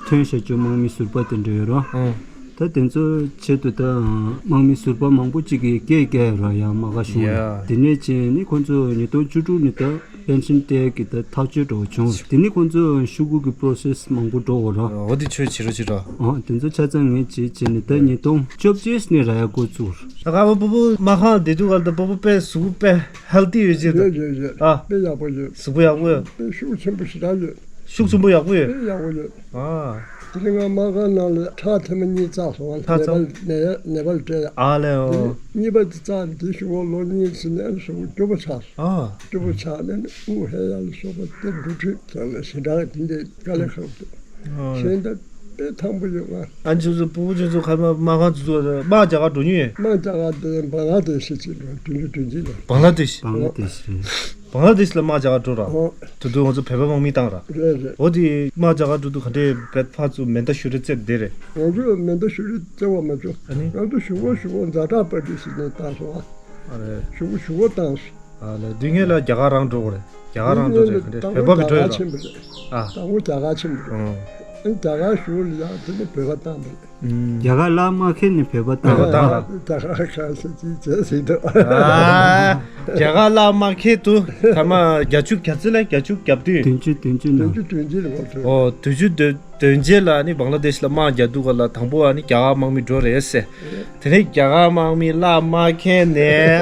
ཐོན་བྱ་རྒྱུ་དམག་མི་ཟུར་པ་དེ་འདྲ་ཡོད་ར། ཨང་། ད་དེ་ཚོ་ཆེད་དུ་ད་དམག་མི་ཟུར་པ་མང་པོ་ཅིག་གིས་སྐད་རྒྱག་ཡོད་ར་ཡང་དམག་སྒར་གཞུང་ལ། ཡ། དེ་ནས་བྱས་ནས་ཁོང་ཚོ་ཉིས་སྟོང་བཅུ་དྲུག་ནས་ད་པེན་ཤན་སྤྲད་ཀྱི་ད་ཐག་གཅོད་འགྲོ་བྱུང་། དེ་ནས་ཁོང་ཚོ་ཤོག་གུ་གི་པོ་རོ་སེ་སི་མང་པོ་འགྲོ་འོ་ར། འོ་དེ་ཆོས་བྱེད་རོགས་བྱེད་ར། ཨང་། དེ་ཚོ་ཆ་ཚང་ངས་བྱེད་བྱས་ནས་ད་ཉིས་སྟོང་བཅོ་བརྒྱད་ནས་ར་ཡ་འགོ་བཙུགས། ད་ག་བ་སྤོ་བོ་དམག་ཁང་བསྡད་དུས་ག་ལ་ད་སྤོ་བོ་དཔེ་གཟུགས་པོ་དཔེ་ཧེལ་ཐི་ཡོད་ཅེས་ད། ཡོད་ཡོད་ཡོད། ཨ། དཔེ་ཡག་པོ་ཡོད། གཟུགས་པོ་ཡག་པོ་ཡོད། དཔེ་ཤུགས་ཆེན་པོ་ཞེ་དྲག་ཡོད། ཤུགས་ཆེན་པོ་ཡག་པོ་ཡོད། དཔེ་ཡག་པོ་ཡོད། ཨ། དེ་རིང་ང་དམག་སྒར་ནང་ལ་ཁྲག་ཐེངས་མ་གཉིས་བཙགས་སོང་། ཁྲག་ནེ་པལ་ནེ་ནེ་པལ་སྤྲད་ཡ། ཨ་ལས་འོ། དེ་གཉིས་པ་དེ་བཙགས་ནས་དེ་གཞུག་གུ་ལོ་གཉིས་ཕྱིན་ནས་གཞུག་གུ་སྐྱོ་པོ་ཆགས་སོང་། ཨ། སྐྱོ་པོ་ཆགས་ནས་དབུགས་ཧལ་ཡ་ལ་སོགས་པ་དེ་འགྲོ་འགྲུལ་ཀྱང་ལ་ཞེ་དྲག་དེ་འདྲའི་དཀའ་ལས་ཁག་འདུག་ཨ། གཞན་དག་དཔེ་ཐང་པོ་ཡོད་ང་། ཨ་ཁྱོད་ཚོ་སྤོ་བོ་ཁྱོད་ཚོ་ཁ་མ་དམག་ཁང་ཚོ་ཚོ་དམག་རྒྱ་གར་འགྲོ་མྱོང་ཡོད། དམག་རྒྱ་གར་དེ་བང་ལ་དེ་ཤི་ཅིག་འགྲོ་དུས་ཚོད་དུས་ཚོད་ལ། བང་ལ་དེ་ཤི། བང་ལ་དེ་ཤི། བང་ལ་དེ་ཤི་ལ་དམག་རྒྱ་གར་འགྲོ་ར། ཨོ། དུ་དུ་ང་ཚོ་བོད་པ་དམག་མི་བཏང་ར། རེད་རེད། འོ་དེ་དམག་རྒྱ་གར་འགྲོ་དུས་ག་འདྲས་བེད་ཕར་ཚུར་མེ་མདའ་གཞུ་རེས་རྩེད་བསྡད་རེད། ང་ཚོ་མེ་མདའ་གཞུ་རེས་རྩེ་བ་མ་བྱུང་། ཨ་ནི། ང་ཚོ་གཞུག་གུ་གཞུག་གུ་ཛ་དྲག་པར་ཏི་ཞིག་ནས་བཏང་སོང་ཨ། ཨ་རེད། གཞུག་གུ་གཞུག་གུ་བཏང་སོང་། ཨ་ལས་དུས་ངན་ལ་རྒྱ་གར་རང་འགྲོ་དགོས་རེད། རྒྱ་གར་རང་འགྲོ་རེད་ག་འདྲས་བོད་པ་མི་འགྲོ་ཡོད་ར། ཨ། དང་པོ་རྒྱ་གར་ཆེན་པོ་རེད། ཨང་། ཨ་ནི་རྒྱ་གར་གཞུག་ལ་ཡང་དེ་ནས་བོད་པ་བཏང་པ་རེད། ཨུམ། རྒྱ་གར་ལ་དམག་ཁྱེར་ནས་བོད་པ་བཏང་བོད་པ་བཏང་ར། རྒྱ་གར་གང་ཟེར་ཅིག་བྱས་ཟིན་འདུག་ཨ། རྒྱ་གར་ལ་དམག་ཁྱེར་དུ་ཐ་མ་བརྒྱད་ཅུ་གྱ་བརྩི་ལ་བརྒྱད་ཅུ་གྱ་བདུན། བདུན་ཅུ་བདུན་ཅུ་ནང་། བདུན་ཅུ་བདུན་ཅུ་ལ་བར་དུ། ཨོ་བདུན་ཅུ་བདུན། དོན་རྐྱེན་ལ་ནི་བང་ལ་དེཤ་ལ་དམག་རྒྱག་དུས་ག་ལ་དང་པོ་ཨ་ནི་རྒྱ་གར་དམག་མི་འགྲོ་རེད་ཟེར། དེ་ནས་རྒྱ་གར་དམག་མི་ལ་དམག་ཁྱེར་ནས་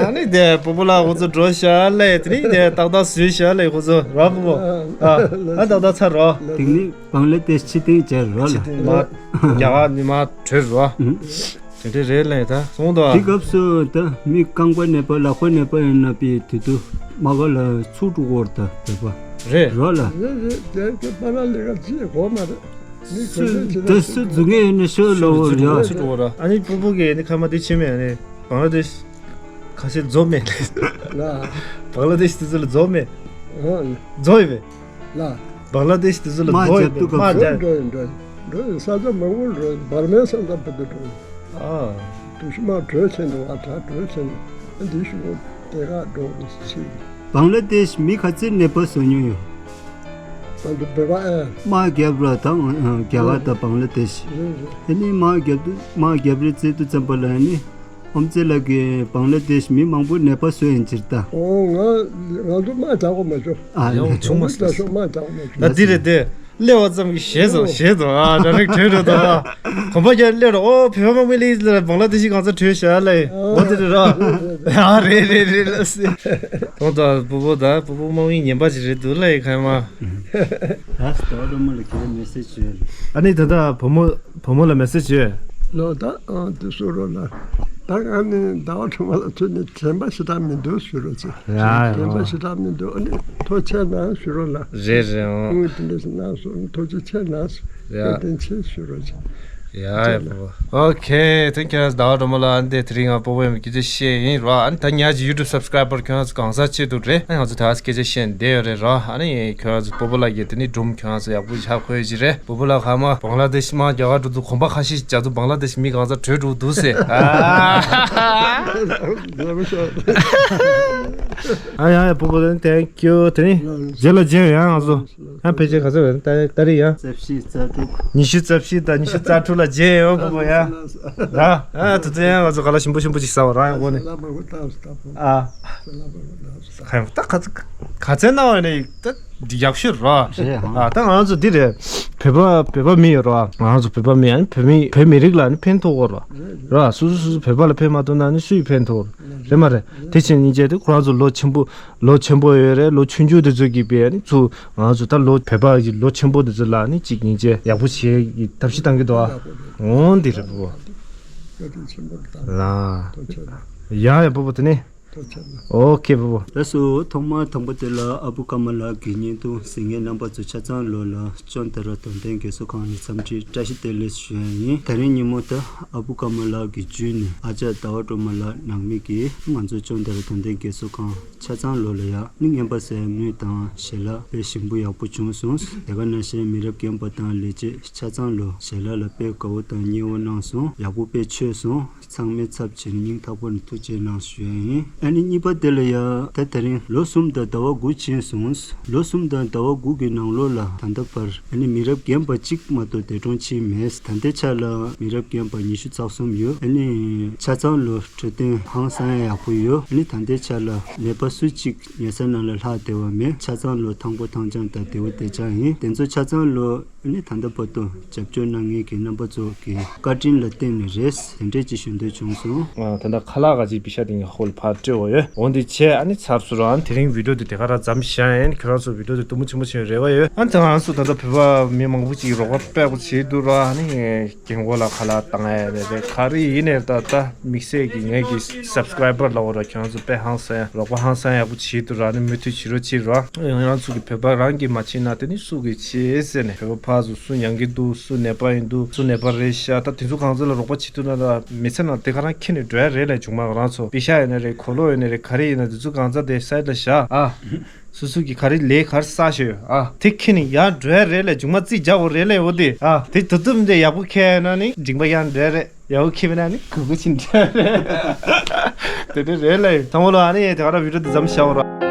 ཨ་ནི་དེ་སྤོ་བོ་ལ་ཁོ་ཚོ་འགྲོ་ཤག་ལས་དེ་ནས་དེ་ཏག་ཏག་བཟོས་ཤག་ལས་ཁོ་ཚོ་ར་སྤོ་བོ། ཨ་ཨ་ཏག་ཏག་ཚར་རོ། དེ་ནས་བང་ལ་དེཤ་ཕྱི་ཐེངས་བྱས་རོ་ལ། ཕྱི་ཐེངས་མ་རྒྱ་གར་ནི་མ་བྲོས་རོ། དེ་འདྲ་རེད་ལས་ད་སོང་དོ། དེ་སྐབས་སུ་ད་མི་རྐང་པ་ནད་པ་ལག་པ་ནད་པ་ཡིན་ན་པའི་དུས་དུ་མ་ག་ལ་ཚུགས་འགྲོ་གོ་ར་ད་བོད་པ་རེད་རོ་ལ། རེད་རེད་དེ་དེ་པ་ལ་ལས་ཀ་ཅི་གོ་མ་རེད། མི་ག་སུ་ཚོད་ཅི་ད་ལ་སུ་ཅི་རྫུ་ངན་ཡོད་ན་ཤོད་ལོ་བོར་ཡ། ཚུགས་འགྲོ་གོ་ར། ཨ་ནི་སྤོ་བོ་གིས་ནི་ཁ་མ་དེ་ཕྱིན་མེད་ཨ་ནི་བང་ལ་དེཤ་ཁ་ཤས་རྫོགས་མེད་ལ། བང་ལ་དེཤ་དེ་ཚོ་ལ་རྫོགས་མེད། རྫོགས་ཡོད་པས། ལ། བང་ལ་དེཤ་དེ་ཚོ་ལ་མ་རྫོགས་ཡོད་རྒྱབ་པས་དུས་མ་སྐབས་རྒྱ། འགྲོ་ཡིན་འགྲོ་ཡིན་འགྲོ་ཡིན་ས་ཆ་མང་པོ་འགྲོ་ཡིན་བར་མའི་ས་མཚམས་བར་དུ་འགྲོ་ཡིན། ཨ། དུ་ཤུ་མ་བྲོས་ཕྱིན་འགྲོ་བ་དྲག་བྲོས་ཕྱིན་འགྲོ་འདི་ཤུ་མོ་དེ་ག་འགྲོ་རུ་ཕྱིན། བང་ལ་དེཤ་མི་ག་ཚོད་ནད་པ་བཟོ་མྱོང་ཡོད། ང་ཚོ་བོད་པ་ཨེ། དམག་རྒྱབ་ར་དང་རྒྱ་གར་དང་བང་ལ་དེཤ། རེད་རེད། དེ་ནི་དམག་རྒྱབ་དུས་དམག་རྒྱབ་རེས་རྩེ་དུས་ཙམ་པ་ལ་ནི། ཨོམ་ཙེ་ལགས་ཀྱིས་བང་ལ་དེཤ་མི་མང་པོ་ནད་པ་བཟོས་ཡིན་ཕྱིར་ད། ཨོ་ང་ང་ཚོ་དམག་རྒྱག་གོ་མ་བྱུང་། ཨ་ཡང་ལེ། བྱུང་མ་ང་ཚོ་ཤོག་དམག་རྒྱག་གོ་མ་བྱུང་། ད་འདི་རེད་དེ། སླེབས་པ་ཙམ་གྱིས་ཞེད་སོང་ཞེད་སོང་ཨ་ད་རེག་བྲོས་འགྲོ་དང་ཨ། གོམ་པ་རྒྱག་སླེབས་རོགས་ཨོ་བོད་པ་དམག་མི་ལ་ཡིད་ལ་བང་ལ་དེ་ཤི་གང་ཚ་བྲོས་ཤག་ལ་ཡིན་འོ་དེ་རེད་ར། ཨ་རེད་རེད་རེད་ལ་སི། དོན་དག་སྤོ་བོ་དང་སྤོ་བོ་དམག་མི་ངན་པ་ཞིག་རེད་འདུག་ལ་ཡིན་ཁ་མ། ད་སྟོ་རོ་མོ་ལ་ཁྱེད་མེ་སེ་ཇི་ཡོད། ཨ་ནི་ད་ལྟ་བུ་མོ་བུ་མོ་ལ་མེ་སེ་ཇི་ཡོད། ལོ་ད་ཨ་དེ་སུ་རོ་ལ། ད་ཨ་ནི་ཟླ་བ་ཁྲི་མ་ལ་ཚོད་ནི་དྲན་པ་ཞེ་དྲག་མི་འདུག་ཞུ་རོ་ཚེ། ཡ་ཡ། དྲན་པ་ཞེ་དྲག་མི་འདུག་ཨ་ནི་ཐུགས་རྗེ་གནང་ཞུ་རོ་ལ། རེད་རེད་ཨང་། དངུལ་དེ་འདྲ་ཞིག་གནང་སོང་ཐུགས་རྗེ་ཆེ་གནང་སོང་། ཡ། བཀའ་དྲིན་ཆེ་ཞུ་རོ་ཆེ། ཡ་ཡ་པོ། ཨོ་ཁེ། དེ་ཁྱེད་རང་ཟླ་བ་སྒྲོལ་མ་ལགས། ཨ་ནི་དེ་དེ་རིང་ང་སྤོ་བོ་ཡིན་པའི་སྐད་ཆ་བཤད་ཡིན་རོ། ཨ་ནི་ད་ཉག་གི་ཡུ་ཊུབ་སབ་སི་ཀ་རའི་བར་ཁྱེད་རང་ཚོ་གང་ཟག་ཆེད་དུ་རེད། ཨ་ནི་ང་ཚོ་ད་སྐད་ཆ་བཤད་བསྡད་ཡོད་རེད་རོ། ཨ་ནི་ཁྱེད་རང་ཚོ་སྤོ་བོ་ལགས་ཀྱིས་དེ་ནི་སྒྲུང་ཁྱེད་རང་ཚོ་ཡག་པོ་ཆགས་ཁོས་ཅི་རེད། སྤོ་བོ་ལགས་ཁ་མ་བང་ལ་དེ་ཤི་མ་རྒྱ་གར་འགྲོ་དུས་གོམ་པ་ཁ་ཤས་ཤིག་རྒྱ་ཚོ་བང་ལ་དེ་ཤི་མི་གང་ཟག་བྲོས་འགྲོ་འདུག་ཟེར། ཨ་ཡ་ཡ་སྤོ་བོ་ལགས། Thank you། དེ་ནི་རྗེས་ལ་མཇལ་ཡང་ང་ཚོ། ཡང་ཕལ་ཆེར་ག་ཚོད་རེད། ཏ་ཏ་རིག་ཡང་རྩ་བཞི་རྩ་དྲུག་ཉི་ཤུ་རྩ་བཞི་དང་ཉི་ཤུ་རྩ་དྲུག་ལ་མཇལ་ཡོང་། སྤོ་བོ་ཡ། ར། ཨ་དེ་ཚོ་ཡང་ང་ཚོ་ག་ལ་ཞིམ་པོ་ཞིམ་པོ་ཅིག་ཟ་བ་རང་ཡོང་གོ་ནི། ཨ། ག་ཡང་ད་ག་ཚོད་ག་ཚོད་གནང་བ་ནི་ད་ཡག་ཤོས་ར། རེད་ཨ། ཨ་ད་ང་ཚོ་འདི་རེད། བོད་པ་བོད་པ་མི་ཡོད་ར། ང་ཚོ་བོད་པ་མི་ཡང་བོད་མི་བོད་མི་རིགས་ལ་ནི་ཕན་ཐོགས་གོ་ར། ར་སོ་སོ་སོ་སོ་བོད་པ་ལ་ཕན་མ་ཐོགས་ན་ནི་སུ་ཡི་ཕན་ཐོགས་རེད་མ་རེད། དེ་ཕྱིན་སྙིང་རྗེ་དེ་ཁོ་རང་ཚོ་ལོ་ཆེན་པོ། ལོ་ཆེན་པོ་ཡོད་རེད། ལོ་ཆུང་ཆུང་དེ་ཚོ་གིས་པས་ནི་ཚུ་ང་ཚོ་ད་ལོ་བོད་པ་གི་ལོ་ཆེན་པོ་དེ་ཚོ་ལ་ནི་གཅིག་སྙིང་རྗེ་ཡག་པོ་བྱེད་ཀྱི་ཐབས་ཤེས་བཏང་གི་འདུག་ཨ། འོང་འདི་རེད་པོ། བཀའ་དྲིན་ཆེན་པོ་རེད། ལ། ཐུགས་རྗེ་ཆེ། ཡ་ཡ་པོ་པོ་དེ་ནི། ཐུགས་རྗེ་ཆེ། ཨོ་ཁེ་པོ་པོ། ལགས་སོ། ཐོག་མ་དང་པོ་དེ་ལ་ཨ་བུ་ཀརྨ་ལགས་ཀྱི་བརྙན་ཐུང་གཟིགས་མཁན་རྣམ་པ་ཚོ་ཆ་ཚང་ལོ་ལ་ཅོན་ཏ་ར་དོན་ལྡན་རྒས་གསོ་ཁང་ནས་འཚམས་འདྲི་བཀྲ་ཤིས་བདེ་ལེགས་ཞུ་ཡ་ཡིན། དེ་རིང་ཉིན་མོ་ད་ཨ་བུ་ཀརྨ་ལགས་ཀྱི་བརྒྱུད་ནས་ཨ་ཅག་ཟླ་བ་སྒྲོལ་མ་ལགས་ནང་མི་གིས་ང་ཚོ་ཅོན་ཏ་ར་དོན་ལྡན་རྒས་གསོ་ཁང་ཆ་ཚང་ལོ་ལ་ཡ་ནི་རྔན་པ་ཟས་དངུལ་དང་ཞལ་ལག་དཔེ་ཞིམ་པོ་ཡག་པོ་བྱུང་སོང་། དེ་ག་ནང་བཞིན་མི་རབས་རྒན་པ་དང་ལས་བྱེད་ཆ་ཚང་ལོ་ཞལ་ལག་ལ་དཔེ་དགའ་བོ་དང་མཉེས་པོ་གནང་སོང་། ཡག་པོ་དཔེ་མཆོད་སོང་། ཚང་མའི་ཚབ་བྱས་ནས་སྙིང་ཐག་པ་ནས་ཐུགས་རྗེ་གནང་ཞུ་ཡ་ཡིན། ཨ་ནི་གཉིས་པ་དེ་ལ་ཡ་ད་དེ་རིང་ལོ་གསུམ་དང་ཟླ་བ་དགུ་ཕྱིན་སོང་། ལོ་གསུམ་དང་ཟླ་བ་དགུ་གི་ནང་ལོགས་ལ་ད་ལྟ་བར་ཨ་ནི་མི་རབས་རྒན་པ་གཅིག་མ་གཏོགས་འདས་གྲོངས་ཕྱིན་མེད། ད་ལྟའི་ཆ་ལ་མི་རབས་རྒན་པ་ཉི་ཤུ་རྩ་གསུམ་ཡོད། ཨ་ནི་ཆ་ཚང་ལོ་འཕྲོད་བསྟེན་ཧང་སང་ཡག་པོ་ཡོད། ཨ་ནི་ད་ལྟའི་ཆ་ལ་ནད་པ་སུ་གཅིག་ཉལ་ས་ནང་ལ་ལྷག་བསྡད་པ་མེད། ཆ་ཚང་ལོ་ཐང་པོ་ཐང་རྐྱང་དང་བདེ་པོ་བདེ་རྐྱང་ཡིན། དེ་ཚོ་ཆ་ཚང་ལོ་ཨ་ནི་ད་ལྟ་བར་དུ་རྒྱབ་སྐྱོར་གནང་མཁན་གྱི་རྣམ་པ་ཚོ་གི་བཀའ་དྲིན་ལ་བརྟེན་ནས་རེད། དེ་འདྲས་ཅིག་ཞུ་འདོད་བྱུང་སོང་། ཨ། ད་ལྟ་ཁ་ལག་ག་ཅིག་པི་ཤ་དེ་ངས་ཧོལ་ཕར་སྤྲད་འོ་ཡོད། འོ་འདི་བྱས་ཨ་ནི་ཚར་སོང་རང་དེ་རིང་བི་ཌིའོ་དེ་དེ་ག་རང་མཚམས་བཞག་ཡིན། ཁྱོད་རང་ཚོ་བི་ཌིའོ་དེ་དུམ་བུ་ཆེན་པོ་བྱུང་རེ་བ་ཡོད། ཨ་ནི་ད་ང་རང་ཚོ་ད་ལྟ་བོད་པ་མི་མང་པོ་ཅིག་རོགས་པ་དཔེ་པོ་བྱེད་འདུག་ར། ཨ་ནི་རྒན་གོག་ལ་ཁ་ལག་བཏང་ཡ་རེད་རེད། ག་རེ་ཡིན་ནའི་ད་ལྟ་དམིགས་བསལ་གྱི་ངའི་གི་སབ་སི་ཀ་རའི་བར་ལ་འོ་ར་ཁྱོད་རང་ཚོ་དཔེ་ཧང་སང་ཡ་རོགས་པ་ཧང་སང་ཡག་པོ་བྱེད་འདུག་ར། ཨ་ནི་མུ་མཐུད་བྱེད་རོགས་བྱེད་ར། ང་རང་ཚོ་གི་བོད་པ་རང་གིས་མ་བྱེད་ན་དེ་ནི་སུ་གིས་བྱེད་ཟེར་ནས་བོད་པ་ཕར་ཚུར་སུ་མྱང་གི་འདུག་སུ་ནད་པ་ཡིན་འདུག་སུ་ནད་པ་རེད་ཤག་ད་དེ་ཚོ་གང་ཚོ་ལ་རོགས་པ་བྱེད་ཐུབ་ན་ད་མི་ཚེ་ནང་དེ་ག་རང་ཁྱེར་ནས་འགྲོ་ཡ་རེད་ལས། བྱུང་མ་ང་རང་ཚོ་པི་ཤ་ཡིན་ན་རེད། གོས་ལོག་ཡིན་ན་རེད། ག་རེ་ཡིན་ན་དེ་ཚོ་གང་ཚ་དེ་སའི་ཌི་ལ་བཞག་ཨ། སོ་སོ་གི་ག་རེ་ལས་ག་རེ་བསགས་ཤོད་ཨ། དེ་ཁྱེར་ནས་ཡར་འགྲོ་ཡ་རེད་ལས། བྱུང་མ་རྩིས་རྒྱག་དགོས་རེད་ལས། འོ་དེ་ཨ་དེ་དུ་དུམ་དེ་ཡག་པོ་ཁྱེར་ན་ནི་མགྲིན་པ་ཡར་འགྲོ་ཡ་རེད། ཡག་པོ་ཁྱེར་མེད་ན་ནི་གུ་གུ་ཕྱིན་འགྲོ་ཡ་རེད། དེ་འདྲ་རེད་ལས། ཚང་མ་ལ་ཨ་ནི་དེ་ག་རང་བི་ཌིའོ་དེ་མཚམས་བཞག་ར།